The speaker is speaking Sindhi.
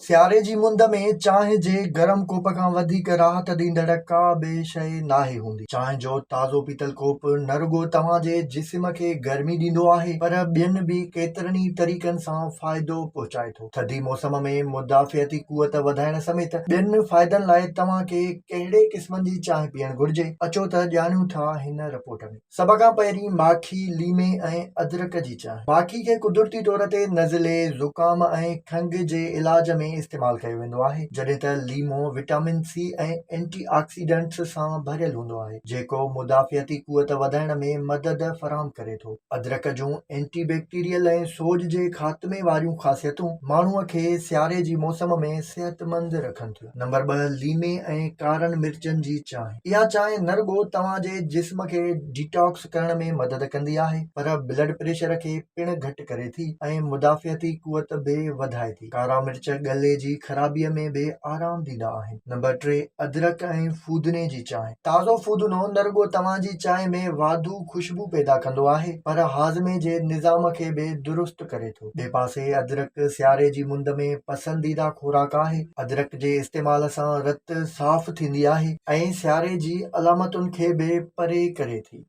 سياري جي مند ۾ چانهه جي گرم ڪوپ کان وڌيڪ راحت ڏيندڙ ڪا به شيء ناهي هوندي. چانهه جو تازو پيتل ڪوپ نه رڳو توهان جي جسم کي گرمي ڏيندو آهي پر ٻين به ڪيترن ئي طريقن سان فائدو پهچائي ٿو. ٿڌي موسم ۾ مدافعتي قوت وڌائڻ سميت ٻين فائدن لاء توهان کي ڪهڙي قسمن جي چانهه پيئڻ گهرجي، اچو ته ڄاڻيون ٿا هن رپورٽ ۾. سڀ کان پهرين ماکي، ليمي ۽ ادرڪ جي چانهه. ماکي کي قدرتي طور تي نزلي، زڪام ۽ کنگهه جي علاج ۾ استعمال ڪيو ويندو آهي، جڏهن ته ليمو وٽامن سي ۽ اينٽي آڪسيڊنٽس سان ڀريل هوندو آهي، جيڪو مدافعتي قوت وڌائڻ ۾ مدد فراهم ڪري ٿو. ادرڪ جون اينٽي بيڪٽيريل ۽ سوڄ جي خاتمي واريون خاصيتون ماڻهوء کي سياري جي موسم ۾ صحتمند رکن ٿيون. نمبر 2 ليمي ۽ ڪارن مرچن جي چانهه. اها چانهه نه رڳو توهان جي جسم کي ڊيٽاڪس ڪرڻ ۾ مدد ڪندي آهي پر بلڊ پريشر کي پڻ گهٽ ڪري ٿي ۽ مدافعتي قوت به وڌائي ٿي. ڪارا مرچ ڳلي جي خرابي ۾ به آرام ڏيندا آهن. نمبر 3 ادرڪ ۽ ڦودني جي چانهه. تازو ڦودنو نه رڳو توهان جي چانهه ۾ واڌو خوشبو پيدا ڪندو آهي پر هاضمي جي نظام کي به درست ڪري ٿو. ٻئي پاسي ادرڪ سياري جي مند ۾ پسنديده خوراڪ آهي. ادرڪ جي استعمال سان رت صاف ٿيندي آهي ۽ سياري جي علامتن کي به پري ڪري ٿي.